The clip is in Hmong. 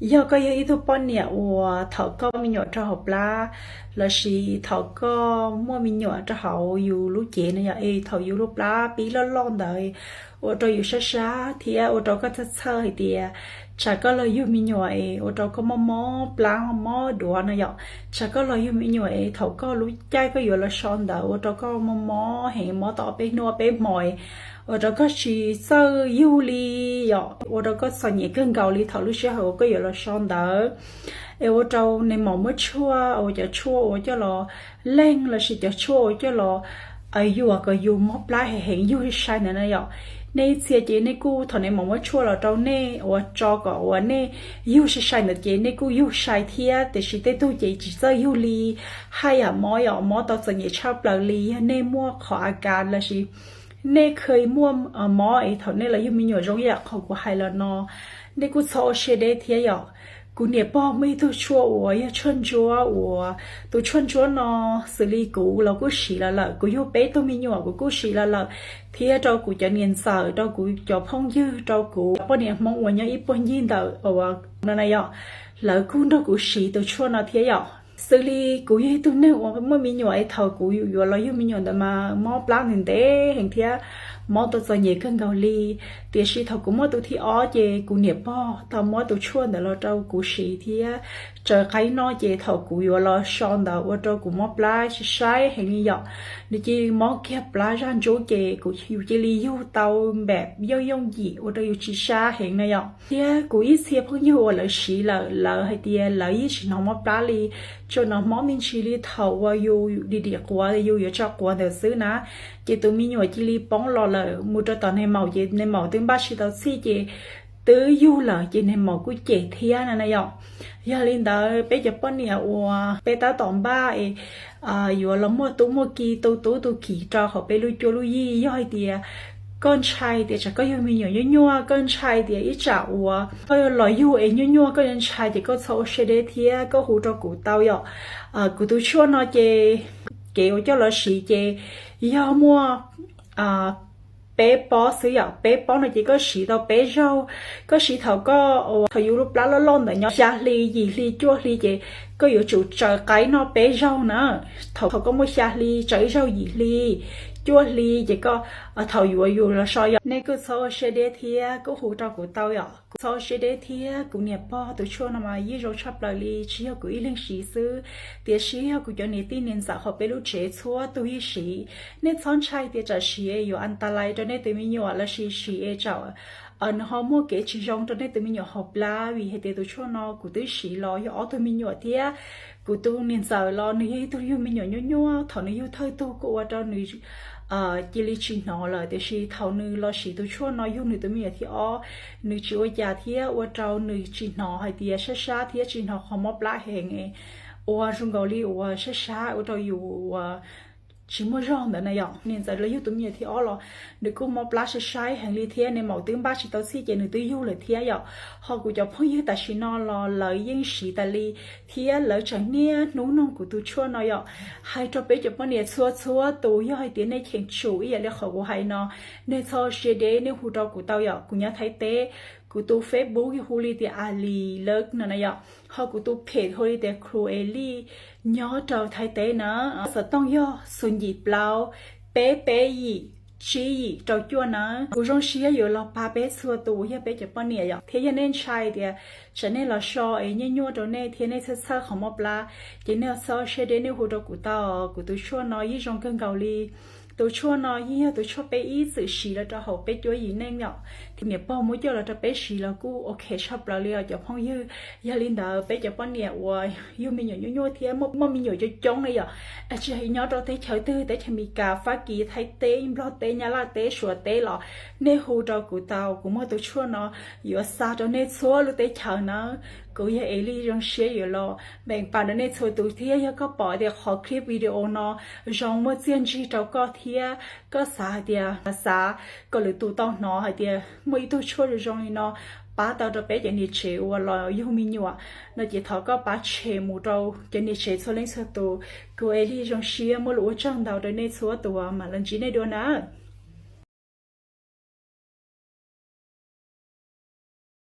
Yog koj yog ib tug poj niam uas thaum koj muaj me nyuam rau hauv plab, lossis thaum koj muaj me nyuam rau hauv yus lub cev no yom, es thaum yus lub plab pib loj loj ntawd ua rau yus sab sab thiab ua rau koj txhawj txhawj hais tias tsam koj los yug me nyuam es ua rau koj mob mob plab mob duav no yom, tsam koj los yug me nyuam es thaum koj lub caij koj yuav los so ntawd ua rau koj mob mob heev, mob tau ob peb hnub ob peb hmo, ua rau koj tsis txawj yug li yom, ua rau koj txom nyem kawg nkaus li thaum lub sij hawm uas koj yuav los so ntawd. Es ua rau nais maum muab tshuaj, ua cov tshuaj uas coj los leeg lossis cov tshuaj uas coj los yuam kom yus mob plab heev heev yug sai ntawd na yom. Nej ib txhia ces nej kuj thaum nais maum muab tshuaj los rau nej uas tso kom uas nej yug sai sai ntawd ces nej kuj yug sai thiab, tiam sis tej tug ces tsis txawj yug li, haj yam mob yom, mob tau txom nyem tshaj plaws li. Yog nej muaj qhov a kas lossis nej kheev muaj mob es thaum nej los yug me nyuam zoo ib yam qhov kuv hais los no, nej kuj txhob ua siab deb thiab yom. Kuv niam pog muaj ib tug tshuaj uas yog tshuaj ntsuab uas tus tshuaj ntsuab no xws li kuv los kuj siv los lawm, kuv yug peb tug me nyuam kuv kuj siv los lawm, thiab rau kuv cov niam ntxawm, rau kuv cov phooj ywg, rau kuv poj niam Hmoob uas nyob ib puag ncig ntawm uas no na yom, lawv kuj nrog kuv siv tus tshuaj no thiab yom. Xws li kuv yog ib tug neeg uas muaj me nyuam es thaum kuv yuav los yug me nyuam ntawd mas mob plab ntev ntev heev thiab mob tau txom nyem kawg nkaus li. Tiam sis thaum kuv muaj tus thib ob ces kuv niam pog tau muab tus tshuaj ntawd los rau kuv siv thiab tsaws qaib noj ces thaum kuv yuav los so ntawd ua rau kuv mob plab sai sai heev li yom. Nws cia li mob kiag plab zaj ntsuab ces kuv, yus cia li yug tau npam yooj yooj yim ua rau yus tsis sab heev na yom. Thiab kuv ib txhia phooj ywg uas lawv siv lawm lawv hais tias lawv yeej tsis hnov mob plab li, tsuas hnov mob me ntsis li thaum uas yus dim dim quav yus yuav tso quav ntawd xwb na, ces tus me nyuam cia li poob los lawm mus rau tom nais maum ces nais maum twb npaj tsis tau txhij ces twb yug lawm ces nais maum kuj cem thiab no na yom. Yog li ntawd peb cov poj niam uas peb tab tom npaj es yuav los muaj tub muaj ki, tu tub tu kiv rau hauv peb lub cuab lub yig, yog hais tias koj ntshai tias tsam koj yug me nyuam nyuaj nyuaj, koj ntshai tias ib tsam uas koj los yug es nyuaj nyuaj koj yuav ntshai ces koj txhob ua siab deb thiab koj hu rau kuv tau yom. Kuv tus tshuaj no ces kev uas coj los siv ces yog muaj peb pob xwb yom. Peb pob no ces koj siv tau peb zaug. Koj siv thaum koj, thaum yus lub plab loj loj ntawd nyob xya hli yim hli cuaj hli ces koj yuav tsum tsaws qaib noj peb zaug na. Thaum, thaum koj muaj xya hli tsaws ib zaug, yim hli cuaj hli ces koj, thaum yuav yus los so yom. Nej kuj txhob ua siab deb thiab kuj hu rau kuv tau yom. Kuv txhob ua siab deb thiab kuv niam pog tus tshuaj no mas yeej zoo tshaj plaws li, tsis yog kuv ib leeg siv xwb, tiam sis yog kuv cov niam tij niam ntxawm hauv peb lub tsev txhua tus yeej siv. Nej txhob ntshai tias tsam siv yuav an ta lais rau nej tus me nyuam lossis siv es tsam nws ho muaj kev tsis zoo rau nej tus me nyuam hauv plab, vim hais tias tus tshuaj no kuv twb siv los yog ob tug me nyuam thiab kuv tus niam ntxawm los nws yog ib tug yug me nyuam nyuaj nyuaj, thaum nws yug thawj tug kuj ua rau nws cia li tsis hnov lawm, tiam sis thaum nws los siv tus tshuaj no yug nws tus me nyuam thib ob, nws tsis ua cas thiab ua rau nws tsis hnov hais tias sab sab thiab tsis hnov qhov mob plab heev, ua zoo nkaus li uas sab sab ua rau yus uas tsis muaj zog ntawd na yom. Niam ntxawm los yug tus me nyuam thib ob los nws kuj mob plab sai sai heev li thiab, nais maum twb npaj tsis tau txhij ces nws twb yug lawm thiab yom. Ho kuv cov phooj ywg tam sim no los lawv yeej siv tas li thiab lawv tseem niaj hnub nug kuv tus tshuaj no yom. Hais rau peb cov poj niam txhua txhua tus, yog hais tias nej cheem tsum ib yam li qhov kuv hais no, nej txhob siab deb, nej hu rau kuv tau yom. Kuv nyob Thaib teb, kuv tus Facebook hu li tias Ali Lawv no na yom, ho kuv tus phem hu li tias Cruel Ellie nyob rau Thaib teb na. Xov tooj yog xoom yim plaub peb peb yim tsib yim rau cuaj na. Kuv zoo siab yuav los pab peb txhua tus yog peb cov poj niam yom. Thiab yog nej ntshai tias tsam nej los so es nyuaj nyuaj rau nej thiab nej txhawj txhawj qhov mob plab, ces nej txhob siab deb, nej hu rau kuv tau. Kuv tus tshuaj no yeej zoo kawg nkaus li. Tus tshuaj no yeej yog tus tshuaj peb ib txwm siv los rau hauv peb cuab yim neej yom. Thiab niam pog muab coj los rau peb siv los kuj ok tshaj plaws li os cov phooj ywg. Yog li ntawd peb cov poj niam uas yug me nyuam nyuaj nyuaj thiab muaj me nyuam coob coob li yom, tsis hais nyob rau teb chaws twg, teb chaws Amelikas, Fab Kis, Thaib teb, Nplog teb, Nyab Laj teb, Suav teb los nej hu rau kuv tau. Kuv muaj tus tshuaj no yuav xa rau nej txhua lub teb chaws na. Kuv yog Ellie zoo siab yuav los meem pas rau nej txhua tus thiab. Yog koj pom tias qhov clip video no zoo muaj txiaj ntsig rau koj thiab koj xav hais tias xav kom lwm tus tau hnov hais tias muaj ib tug tshuaj zoo zoo li no pab tau rau peb cov niam tsev uas los yug me nyuam no ces thov koj pab share mus rau cov niam tsev txhua leej txhua tus. Kuv Ellie zoo siab muaj lus ua tsaug ntau rau nej txhua tus, mam los ntsib nej dua na.